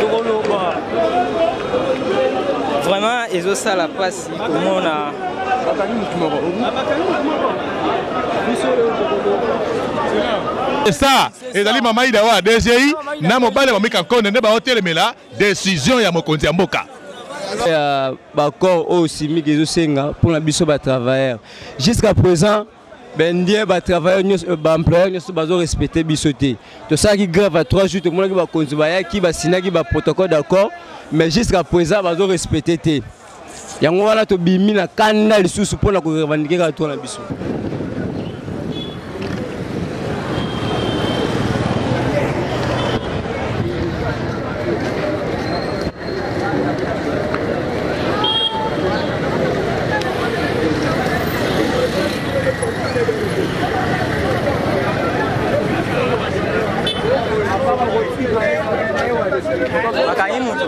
Tokoloba vraiment ezosala mpasi komona. Ça ezali mama Ida wa DGI na mobali ya Mamika Nkonde nde baotelemela décision ya mokonzi ya mboka. Ya baaccord oyo simiki ezosenga mpona biso batravailleur jusqu'à présent, baindien, batravailleur nyonso, baemployeur nyonso bazorespecte biso te. Tosalaki grève ya 3 jours, tomonaki bakonzi bayaki, basinaki baprotocole d'accord, mais jusqu'à présent bazorespecte te. Yango wana tobimi na kanda lisusu mpona korevendiquer kaka to na biso. Bakangi moto.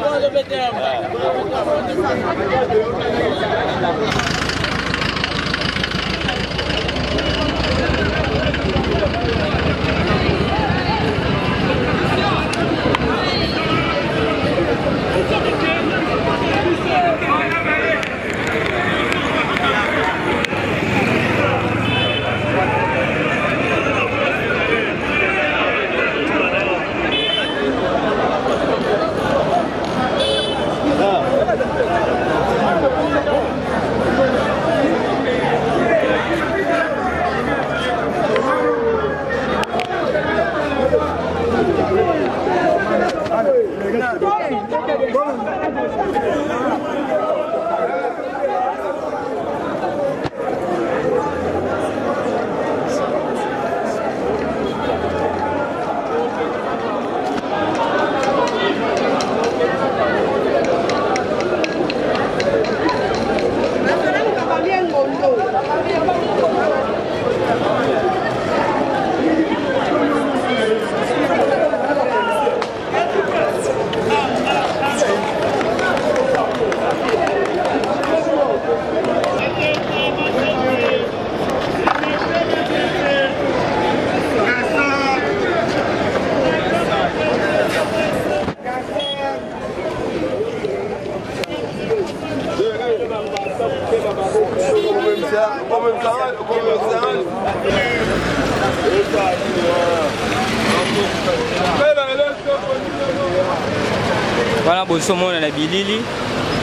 Wana bozomona na bilili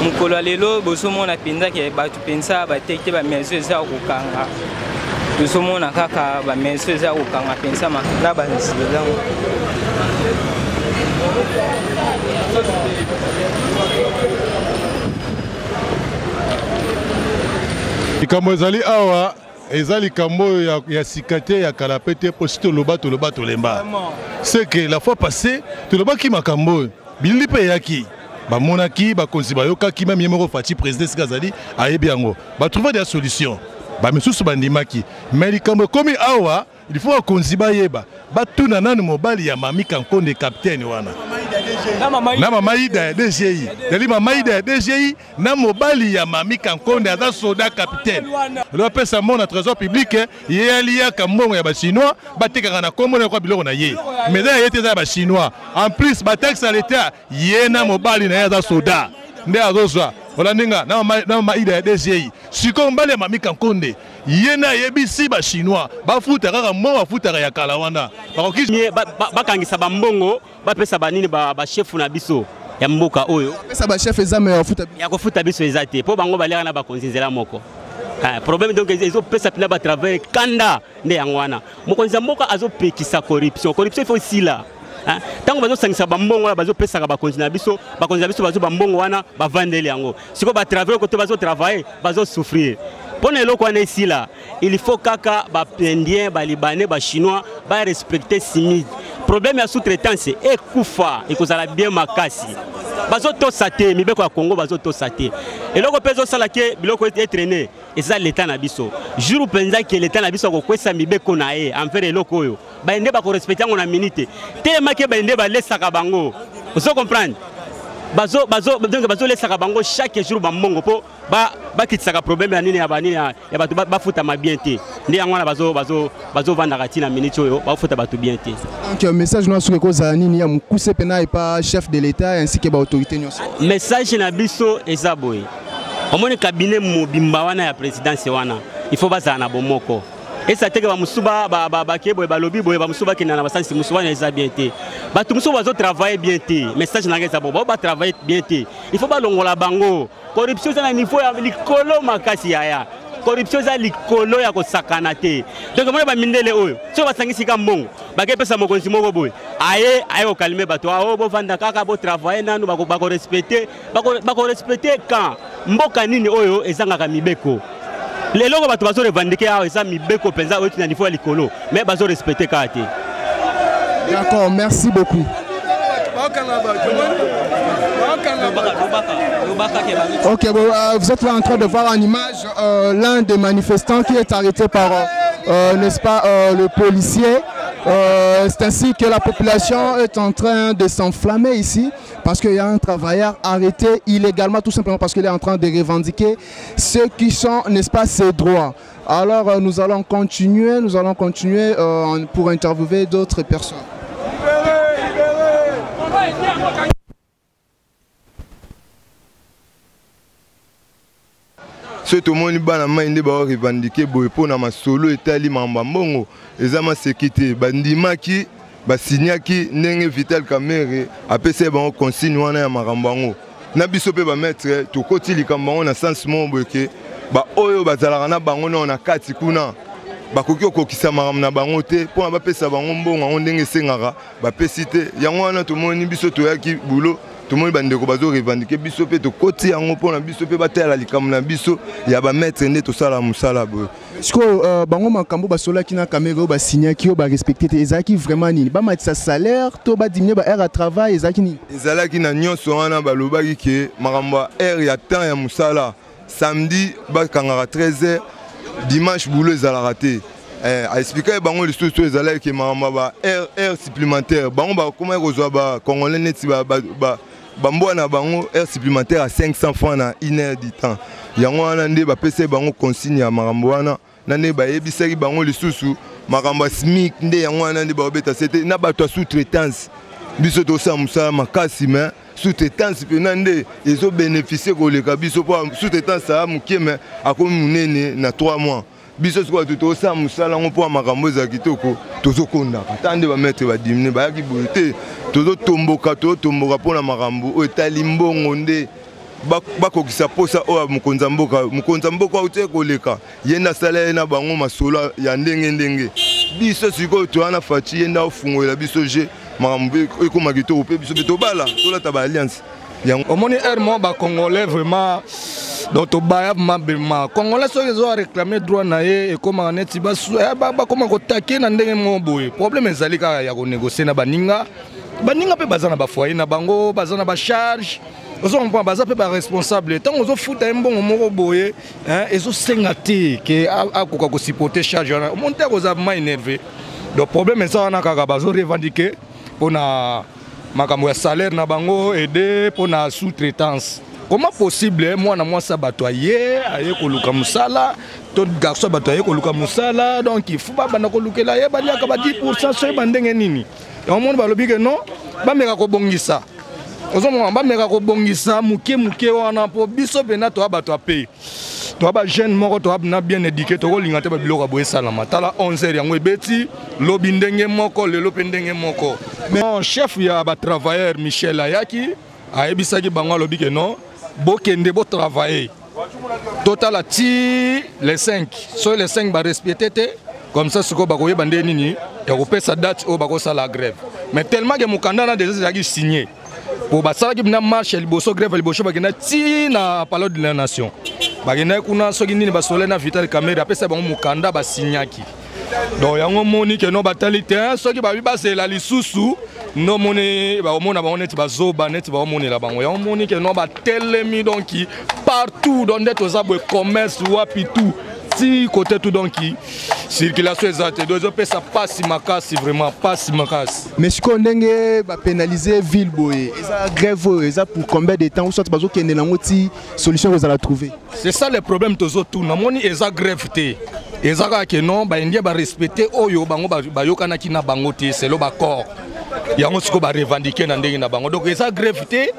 mokolo ya lelo, bozomona mpenza ke bato mpenza bateki te, bameso eza ya kokanga. Tozomona kaka bameso eza ya kokanga mpenza na banzela. Likambo ezali awa eza likambo oyo ya sika te, ya kala pe te, mpo si toloba, toloba, tolemba. C'est que la fois passée tolobaki makambo oyo, bilili mpe eyaki, bamonaki, bakonzi bayokaki, même ye moko Fatshi président esika azali ayebi yango, batrouva des solutions, bamisusu bandimaki. Mais likambo ekomi awa, il faut bakonzi bayeba, batuna nanu mobali ya Mami Kankonde, capitaine wana na mama Ida ya DGI. Yali mama Ida ya DGI na mobali ya Mami Kankonde aza soda capitaine. Lo apesa mbongo na trésor public, ye aliaka mbongo ya bachinois, batekaka na kombo na kwa biloko na ye, mais eza ya ye te, eza ya bachinois. En plus bataxe ya l'état, ye na mobali na ye aza soda nde azozwa. Olandi nga na mama Ida ya DGI. Sikoyo mobali ya Mami Kankonde, ye nde ayebisi bachinois bafuta kaka mbongo bafutaka ya kala wana. Bakoki bakangisa bambongo, bapesa banini, bachef na biso ya mboka oyo. Bapesa bachef eza, me ya kofuta ya kofuta biso eza te, mpo bango baliaka na bakonzi nzela moko. Problème donc ezopesa mpena batravailleur kanda nde yango wana. Mokonzi ya mboka azopekisa corruption. Corruption il faut esila. Ntango bazosangisa bambongo wana, bazopesaka bakonzi na biso, bakonzi na biso bazwa bambongo wana, bavandeli yango. Sikoyo batravailleur kote bazotravaille, bazosouffrir. Mpo na eloko wana esila, il faut kaka baindien, balibanais, bachinois barespecte SIMIG. Problème ya sous-traitance ekufa, ekozala bien makasi. Bazotosa te mibeko ya Congo, bazotosa te. Eloko mpe ezosala ke biloko etraîne eza leta na biso. Jour mpenza ke leta na biso akokwesa mibeko na ye envers eloko oyo, baende bakorespecte yango na minute telemaki, baende balesaka bango. Ozo comprendre? Bazo bazo donc bazolesaka bango chaque jour bambongo mpo bakitisaka problème ya nini ya banini ya bato bafutama bien te. Nde yango wana bazovandaka ntina minute oyo bafuta bato bien te. Donc message na soki ekozala nini ya mokuse mpena epa chef de l'État ainsi ke baautorité nyonso? Message na biso eza boye: omoni cabinet mobimba wana ya présidence wana, il faut bazala na bomoko. Esa teke bamosusu bake boye, balobi boye, bamosusu bakenda na basansi mosusu, wana eza bien te. Bato mosusu bazotravaille bien te. Message na ngai eza bon, bao batravaille bien te, il faut balongola bango. Corruption eza na niveau ya likolo makasi, yaya. Corruption eza likolo ya kosakana te. Donc omoni bamindele oyo, soki basangisi ka mbongo, bakepesa mokonzi moko boye, aye kokalime bato ao, bovanda kaka, botravaille nanu, bakorespecte. Bakorespecte quand? Mboka nini oyo ezangaka mibeko? Leloko bato bazorevendiquer awa eza mibeko mpenza oyo na niveau ya likolo, mais bazorespecte kaka te. D'accord, merci beaucoup. Ok, bon, vous êtes là en train de voir en image l'un des manifestants qui est arrêté par, n'est-ce pas, le policier. C'est ainsi que la population est en train de s'enflammer ici parce qu'il y a un travailleur arrêté illégalement, tout simplement parce qu'il est en train de revendiquer ceux qui sont, n'est-ce pas, ses droits. Alors nous allons continuer pour interviewer d'autres personnes. Soki tomoni bana mai nde baorevendiquer boye mpo na masolo etali makambo ya mbongo, eza maseki te. Bandimaki, basinyaki ndenge Vital Kamerhe apesi bango consigne wana ya makambo yango. Na biso mpe bamaître tokoti likambo yango na sens moko boye ke baoyo bazalaka na bango nao na kati kuna bakoki kokokisa makambo na bango te mpona bapesa bango mbongo yango ndenge esengaka, bapesi te. Yango wana tomoni biso toyaki boulot, tomoni bandeko bazorevendiquer, biso mpe tokoti yango mpona biso mpe batala likambo na biso ya bamaître nde tosala mosala boye. Sikoyo bango makambo basolaki na Kamerhe oyo basignaki, oyo barespecte te, ezalaki vraiment nini? Bamatisa salaire to badiminuer ba heure ya travail? Ezalaki nini? Ezalaki na nyonso wana. Balobaki ke makambo ya heure ya temps ya mosala, samedi bakangaka 13 heures, dimanche boulot ezalaka te. Aexpliquaki bango lisusu ezalaki ke makambo ya ba heure supplémentaire, bango bakomaki kozwa bacongolais neti bambwa na bango heure supplémentaire ya 500 francs na une heure du temps. Yango wana nde bapesaki bango consigne ya makambo wana, na nde bayebisaki bango lisusu makambo ya SMIC. Nde yango wana nde baobeta se te na bato ya sous-traitance. Biso tosala mosala makasi, mais sous-traitance mpena nde ezobénéficie koleka biso, mpo sous-traitance aya moke mais akomi monene na 3 mois. Biso sikoyo bato tosala mosala yango mpo ya makambo ezala kitoko, tozokondaka ta nde bamaître badiminuer, bayaki boye te. Tozotomboka, tozotomboka mpona makambo oyo etali mbongo nde bakokisa posa oyo mokonzi ya mboka. Mokonzi ya mboka auti koleka, ye nde asala ye na bango masolo ya ndenge ndenge. Biso sikoyo toya na Fatshi, ye nde aofungolela biso je makambo ekóma kitoko, mpe biso mpe tobala tolata baalliance yango. Omoni heure moko bacongolais vraiment, donc tobaya mabema congolais, soki ezo réclame droit na ye, ekómaka neti bakóma kotake na ndenge moko boye. Problème ezali kaka ya konégocie na baninga. Baninga mpe baza na bafoyer na bango, baza na bacharge, ozo comprendre, baza mpe baresponsable. Ntango ozofuta ye mbongo moko boye, ezosenga te ke akoka kosupporter charge wana, omoni te akozala vraiment énervé. Donc problème eza wana kaka, bazorevendiquer mpona makambo ya salaire na bango ede mpona sous-traitance. Comment possible mwana mwasi ya bato aye koluka mosala to garçon ya bato aye koluka mosala, donc il faut babanda kolukela ye, baliaka ba 10, soki bandenge nini? Yango moni balobi ke non, bameka kobongisa, ozomona, bameka kobongisa moke moke wana, mpo biso mpena toya bato ya pe toya bajeune moko, toya na bien éduqué, tokolinga te babiloko ya boye esalama. Tala 11 heures yango ebeti lobi ndenge moko, lelo mpe ndenge moko. Bon, chef ya batravailleur Michel ayaki, ayebisaki bango, alobi ke non, bokende botravaille, totala ti le 5. Soki le 5 barespecte te, comme ça sikoyo bakoyeba nde nini ya kopesa date oyo bakosala grève. Mais tellement ke mokanda na déjà ezalaki signé, po basalaki na marche ya liboso, grève ya liboso, bakenda ti na Palais de la Nation, bakendaki kuna, soki nini basole na Vital Kamerhe, apesa bango mokanda, basignaki. Donc yango moni ke no batali te, soki babi bazela lisusu, ndo moni bakomona bango neti bazoba, neti baomonela bango. Yango moni ke no batelemi, donc partout, donc nde toza boye, commerce wapi, tout. Ti côté tout, donc circulation eza te, donc ezopesa pasi makasi, vraiment pasi makasi. Mais sikoyo, ndenge bapénaliser ville boye, eza grève oyo eza pour combien de temps, ou soit bazokende nango ti solution kozala trouver? C'est ça le problème tozotuna. Moni eza grève te, eza kaka ke non, baindien barespecte oyo bango bayokanaki na bango te selon baaccord yango. Sikoyo barevendiquer na ndenge na bango, donc eza grève te.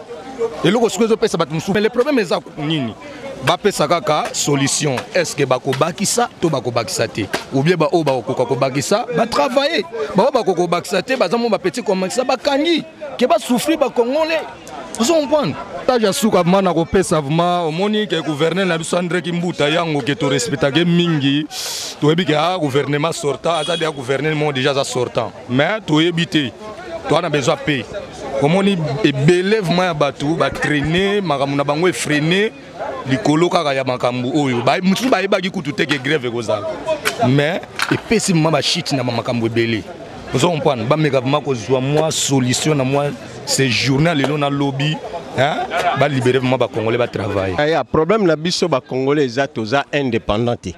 Eloko sikoyo ezopesa bato mosusu, mais le problème eza nini? Bapesa kaka solution: est ce que bakobakisa to bakobakisa te? Ou bien baoyo bakokoka kobakisa batravaille, baoyo bakoka kobakisa te, baza mo bapetit komakisa, bakangi ke basouffrir bacongolais. Ozo comprendre? Tage ya suka vraiment na kopesa vraiment, omoni ke gouverneur na biso André Kimbuta, yango ke torespectake mingi. Toyebi ke a gouvernement sortant, aza deya gouverneur moko déjà aza sortant, mais toyebi te, toza na besoin pe. Omoni ebele vraiment ya bato batraîne, makambo na bango efreiner likolo kaka ya makambo oyo. Mosusu bayebaki kutu te ke grève ekozala, mais epesi mama bashite na bamakambo ebele. Ozo comprendre? Bameka vraiment kozwa mwa solution na mwa ce journal lelo na lobi, balibérer vraiment bacongolais batravaille. Ya problème na biso bacongolais eza toza indépendant te.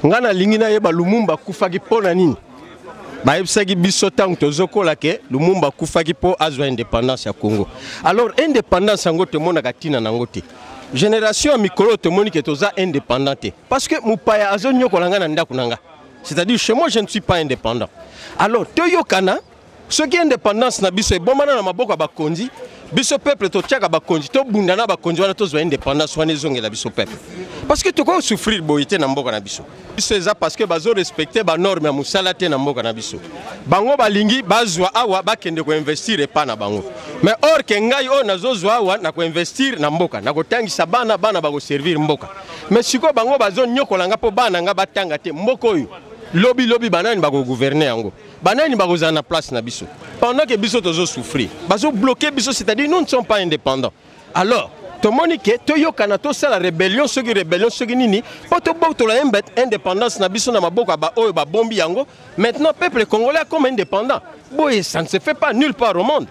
Ngai nalingi nayeba, Lumumba akufaki mpo na nini? Bayebisaki biso ntango tozokola ke Lumumba akufaki mpo azwa indépendance ya Congo. Alors indépendance yango tomonaka ntina nango te. Génération ya mikolo, tomoni ke toza indépendant te, parce que mopaya azonyokola ngai na ndako na nga, c'est-à-dire chez moi je ne suis pas indépendant. Alors toyokana, soki indépendance na biso ebombana na maboko ya bakonzi, biso peuple totiaka bakonzi, tobunda na bakonzi wana, tozwa indépendance wana, ezongela biso peuple, parce que tokoki souffrir boye te na mboka na biso. Biso eza parce que bazorespecter banorme ya mosala te na mboka na biso. Bango balingi bazwa awa, bakende koinvestir epa na bango, mais or ke ngai oyo nazozwa awa na koinvestir na mboka, na kotangisa bana, bana bakoservir mboka. Mais sikoyo bango bazonyokola nga mpo bana nga batanga te. Mboka oyo lobi lobi, banani bakogouverner yango? Banani bakozala na place na biso pendant que biso tozosouffrir? Bazobloquer biso, c'est-à-dire nous ne sommes pas indépendants. Alors tomoni ke toyokana, tosala rébellion, soki rébellion, soki nini, mpo tobotola indépendance na biso na maboko ya baoyo babombi yango. Maintenant peuple congolais comme indépendant boye, ça ne se fait pas nulle part au monde,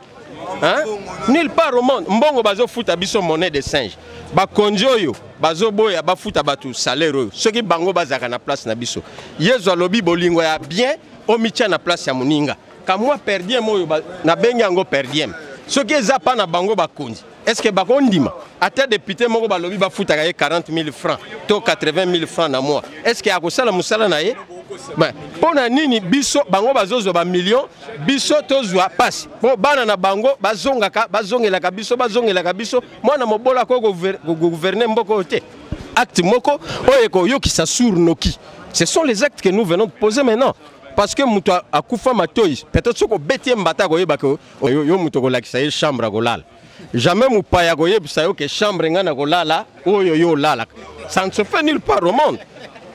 hein? Nulle part au monde. Mbongo bazofuta biso, monnaie de singe. Bakonzi oyo bazoboya bafuta bato salaire oyo, soki bango bazalaka na place na biso. Yezu alobi bolingo ya bien, omitia na place ya moninga. Kamwa per diem oyo nabengi yango per diem, soki eza mpa na bango bakonzi, est ce que bakondima? Ata député moko balobi bafutaka ye 40 000 francs to 80 000 francs na mois, est ce que akosala mosala na ye? Mpo na nini biso, bango bazozwa bamillion, biso tozwa pasi? Mpo bana na bango bazongaka, bazongelaka biso, bazongelaka biso. Mwana mobola akoki kogouverner mboka oyo te. Acte moko oyo ekoyokisa sourd noki, ce sont les actes que nous venons de poser maintenant, parce que moto akufa matoi, peut-être soki obeti ye mbata, akoyebaka yo moto okolakisa ye chambre akolala. Jamais mopaya akoyebisa yo ke chambre ngai na kolala oyo yo olalaka. Ça ne se fait nulle part au monde,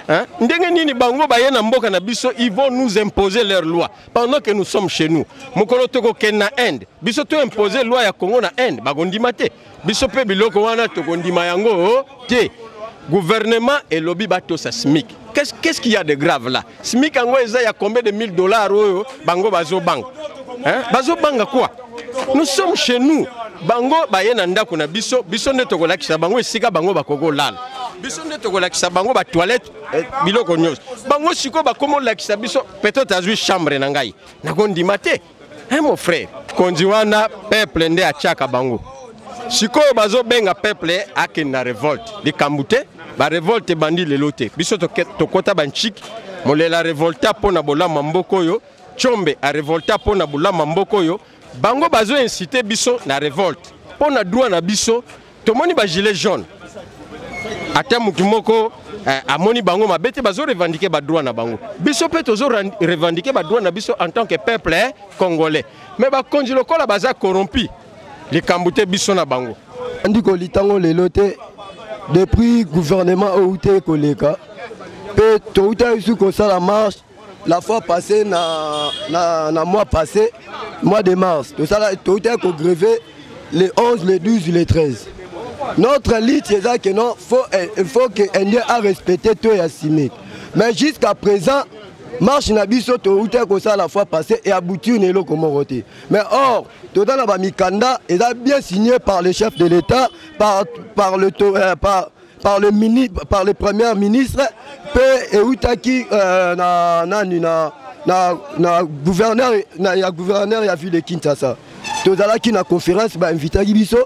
hein? Ndenge nini bango baye na mboka na biso, ils vont nous imposer leur loi pendant que nous sommes chez nous? Mokolo tokokende na Inde, biso toimposer loi ya Congo na Inde, bakondima te. Biso mpe biloko wana tokondima yango te. Gouvernement elobi batosa SMIC. Qu'est-ce qu'il y a de grave là? SMIC yango eza ya combien de mille dollars oyo bango bazobanga, hein? Bazobanga quoi? Nous sommes chez nous, bango baye na ndako na biso. Biso nde tokolakisa bango esika bango bakoki kolala, biso nde tokolakisa bango batoilette, biloko nyonso. Bango sikoyo bakoma olakisa biso, peut-être azwi chambre na ngai, nakondima te, hein, mon frère. Konzi wana, peuple nde atiaka bango. Sikoyo bazobenga peuple akende na révolte. Likambo te, barévolte ebandi lelo te. Biso tokɔta banchiki molela révolta mpo na bolamu ya mboka oyo. Tshombe arévolta mpo na bolamu ya mboka oyo. Bango bazoinciter biso na révolte mpo na droit na biso. Tomoni bagilet jaune, ata motu moko amoni bango mabe te. Bazorevendiquer badroit na bango, biso mpe tozorevendiquer badroit na biso en tant que peuple congolais. Mais bakonzi lokola baza corrompu, likambo te, biso na bango. Andi kolitango lelo te. Depuis gouvernement oyo te koleka mpe touta lisusu kosala marche la fois passée na mois passé, mois de mars. Tosala, touta kogreve le 11, le 12, le 13. Notre lutte eza ke non, il faut que indien a respecté to ya SMIC. Mais jusqu'à présent, marche na biso touta kosala la fois passée et aboutir na eloko moko te. Mais or toza na bamikanda, eza bien signé par le chef de l'État, par, par, le, euh, par, par le, mini, par le premier ministre mpe eutaki na nani na gouverneur na, ya gouverneur ya ville de Kinshasa. Tozalaki na conférence, bainvitaki biso,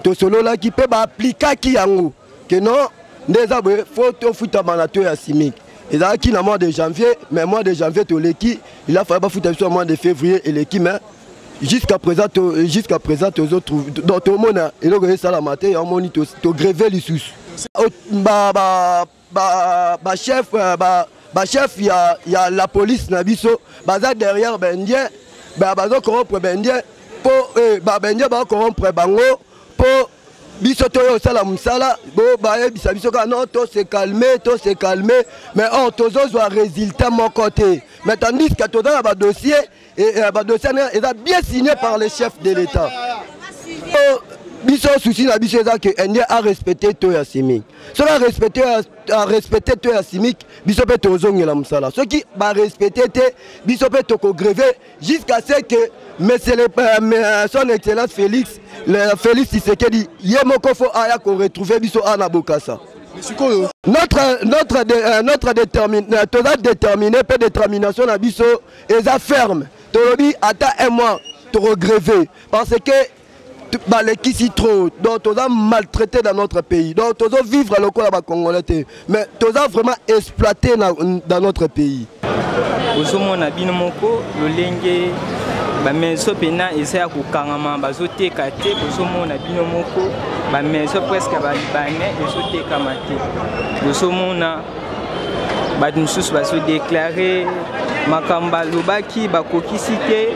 tosololaki mpe baaplikaki yango ke non, nde eza boye, faut tofutama na taux ya SMIG. Ezalaki na mois de janvier, mais mois de janvier toleki, il a fallu bafuta biso mois de février eleki, mais jusqu'à présent tozotrouve, donc tomona eloko esalama te. Yango moni togreve lisusu. Bachef bachef ya la police na biso baza derrière baindien, bazocorrompre baindien mpo baindien bacorrompre bango mpo biso toyo osala mosala. Bo bayebisa biso kaka non, to se calme, to se calme, mais or tozozwa résultat moko te. Mais tandis que toza na badossier, badossier eza bien signé par le chef de l'État. Biso souci na biso eza ke indien arespecte taux ya SMIG. Soki arespecte taux ya SMIG, biso mpe tozongela mosala. Soki barespecte te, biso mpe tokogreve jusqu'à ce que monsieur son excellence Félix, le Félix Tshisekedi ye moko faut aya koretrouve biso awa na Bokasa. Sikoyo Notre détermine, toza déterminé mpe détermination na biso eza ferme. Tolobi ata un mois, tokogreve parce que balekisi trop. Donc toza maltraité dans notre pays, donc tozo vivre lokola bacongolais te, mais toza vraiment exploité dans notre pays. Ozomona bino moko lolenge bamaison mpena eza ya kokangama, bazoteka te. Bozomona bino moko, bamaison presque balibanais ezotekama te. Bozomona bato mosusu bazodeklare makambo balobaki bakokisi te.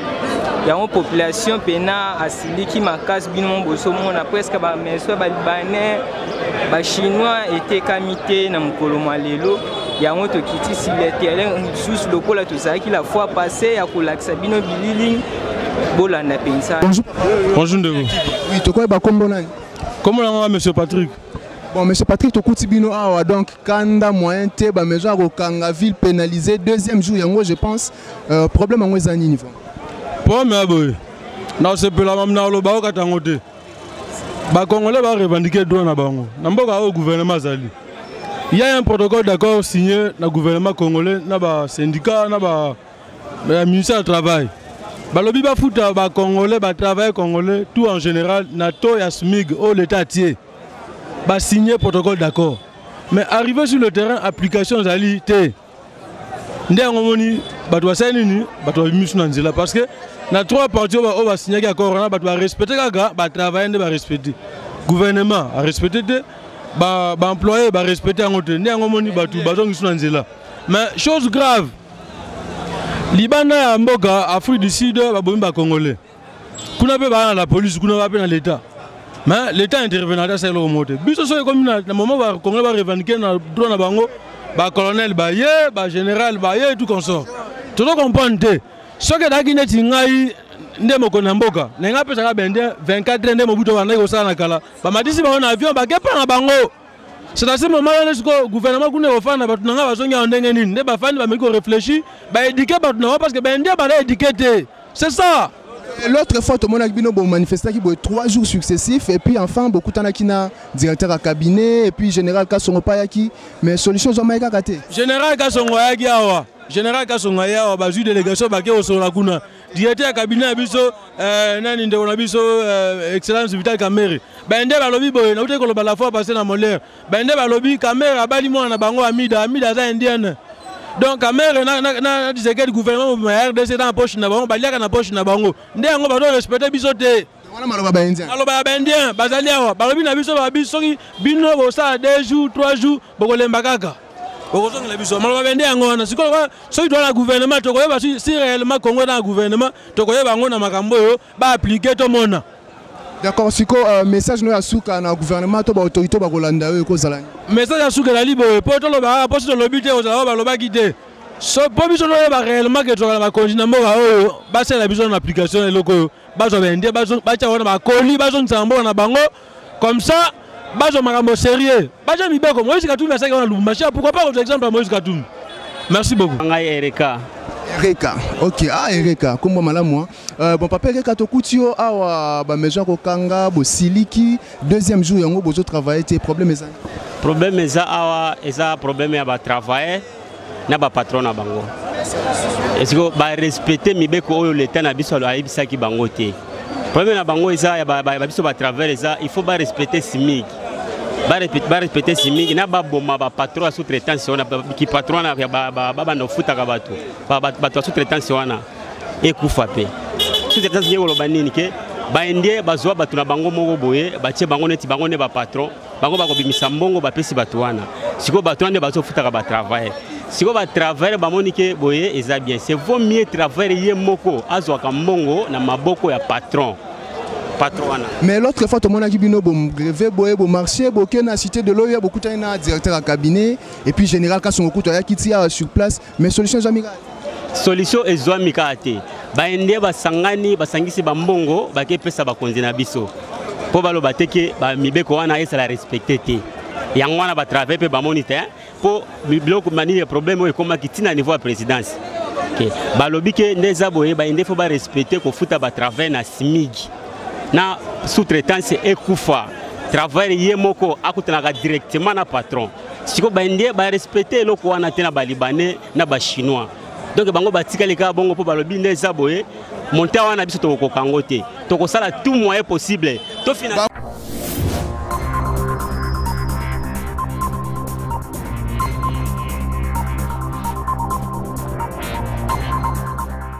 Yango population mpena asiliki makasi. Bino mo bozomona presque bamaison ya balibanais, bachinois etekami te na mokolo mwa lelo. Yango tokiti sur le terrain lisusu lokola tozalaki la fois passé ya kolakisa bino bilili. Bolanda mpenza. Bonjour. Bonjour ndeko. Oui, tokoyeba kombo nani? Kombo na nga monsieur Patrick. Bon, monsieur Patrick, tokuti bino awa, donc kanda moyen te, bamaison ya kokanga, ville pénalisée, deuxième jour yango je pense. Problème yango eza nini vraiment? Problème ya boye, nasepela na oloba okata yango te. Bacongolais barevendique droit na bango na mboka oyo. Gouvernement azali, il y a un protocole d'accord signé na gouvernement congolais na basyndicat na ba ministère ya travail. Balobi bafuta bacongolais, batravailleur congolais tout en général, na taux ya SMIG oyo l'État atie. Basigné protocole d'accord, mais arrivé sur le terrain, application ezali te. Nde yango moni bato basali nini? Bato babimi na nzela parce que na trois parties oyo basignaki accord wana, bato barespecte kaka batravaille nde barespecte, gouvernement arespecte te, baemployé barespecte yango te. Nde yango moni bato bazongisi na nzela. Mais chose grave, libanda ya mboka, Afrique du Sud, babomi bacongolais kuna mpe baa na la police kuna, baa mpe na l'État, mais l'État intervenant ata asala eloko moko te. Biso soki ekomi na moment bacongolais barevendique na droit na bango, bacolonel baye, bagénéral baye, tout consort. Tozo comprendre te. Soki ezalaki neti ngai nde mokonzi na mboka na ngai, apesaka bende 24 nde Mobutu bandaki kosala na kala, bamatisi bango na avion, bakepa na bango. C'est à ce moment là sikoyo gouvernement kuna ekofanda, bato na ngai bazongi awa ndenge nini? Nde bafandi, bameki korefléchir, baéduquer bato na bango parce que baindien banda éduqué te, c'est ça. L'autre fois, tomonaki bino bomanifestaki boye 3 jours successifs et puis enfin bokutanaki na directeur ya cabinet et puis général Kasongo mpe ayaki, mais solution ezwamaki kaka te. Général Kasongo ayaki awa, général Kasongo aye awa, bazwi délégation, bake kosolola kuna. Directeur ya cabinet ya biso, nani, ndeko na biso, excellence Vital Kamerhe. Bende balobi boye, nauti koloba la fois passé na Molière, bende balobi Kamerhe abali mwana na bango Amida. Amida aza indienne. Donc Kamerhe na Tshisekedi, gouvernement mobima ya RDC na poche na bango, baliaka na poche na bango. Nde yango bazo respecte biso te. Wana maloba baindien. Maloba ya baindien. Bazali awa, balobi na biso, babi soki bino bosala 2 jours, 3 jours, bokolemba kaka, bokozongela biso. Maloba bende yango wana. Sikoyo soki toza na gouvernement, tokoyeba si réellement Congo na gouvernement, tokoyeba yango na makambo oyo baappliquer, tomona. D'accord. Siko message no ya suka na gouvernement to baautorité bakolanda oyo ekozala nini? Message ya suka ezali boye, mpo toloba kaka, mpo si tolobi te, kozala oyo balobaki te. So mpo biso toyeba réellement ke tozala bakonzi na mboka oyo, basalela biso na application eloko oyo, bazwa baindien, batya wana bakoli, bazongisa mboka na bango. Comme ça bazwa makambo sérieux, batya mibeko. Moïse Katumbi asalaki wana Lubumbashi, pourquoi pas kozwa exemple ya Moïse Katumbi? Merci beaucoup. Ngai Ereka. Ereka, ok. Ah, Ereka, kombo malamu. Bon, papa Ereka, tokuti yo awa, bamaison ya kokanga, bosiliki, deuxième jour yango bozotravaille te. Problème ezali? Problème eza awa, eza problème ya batravailleur na bapatron na bango. Esiko barespecte mibeko oyo leta na biso ayebisaki bango te. Problème na bango eza ya biso batravailleur, eza il faut barespecte SMIG, barespecte SMIG na baboma bapatron ya sous-traitance wana, ki patron wana babanda kofutaka bato, bato ya sous-traitance wana ekufa. Mpe sous-traitance nge koloba nini? Ke baindien bazwa bato na bango moko boye, batie bango neti bango nde bapatron. Bango bakobimisa mbongo, bapesi bato wana. Sikoyo bato wana nde bazofutaka batravailleur. Sikoyo batravailleur bamoni ke boye eza bien, c'est vaut mieux travailleur ye moko azwaka mbongo na maboko ya patron, patron wana. Mais l'autre fois tomonaki bino bogreve boye, bomarché, boke na Cité de l'OUA, bokutani na directeur ya cabinet et puis général Kasongo kutu ayaki ti awa sur place, mais solution ezwami kaka? Solution ezwami kaka te. Baindien basangani, basangisi bambongo, bakepesa bakonzi na biso mpo baloba te ke bamibeko wana ezala respecte te. Yango wana batravail mpe bamoni te, mpo biloko manini ya problème oyo ekomaki ntina niveau ya présidence, ke balobi ke nde eza boye, baindien faut barespecte kofuta batravail na SMIG na sous-traitance ekufa, travailleur ye moko akutanaka directement na patron. Sikoyo baindien barespecte eloko wana te na balibanais na bachinois. Donc bango batikali kaka bongo, mpo balobi nde eza boye, montant wana biso tokokoka yango te, tokosala tout moyen possible tofina.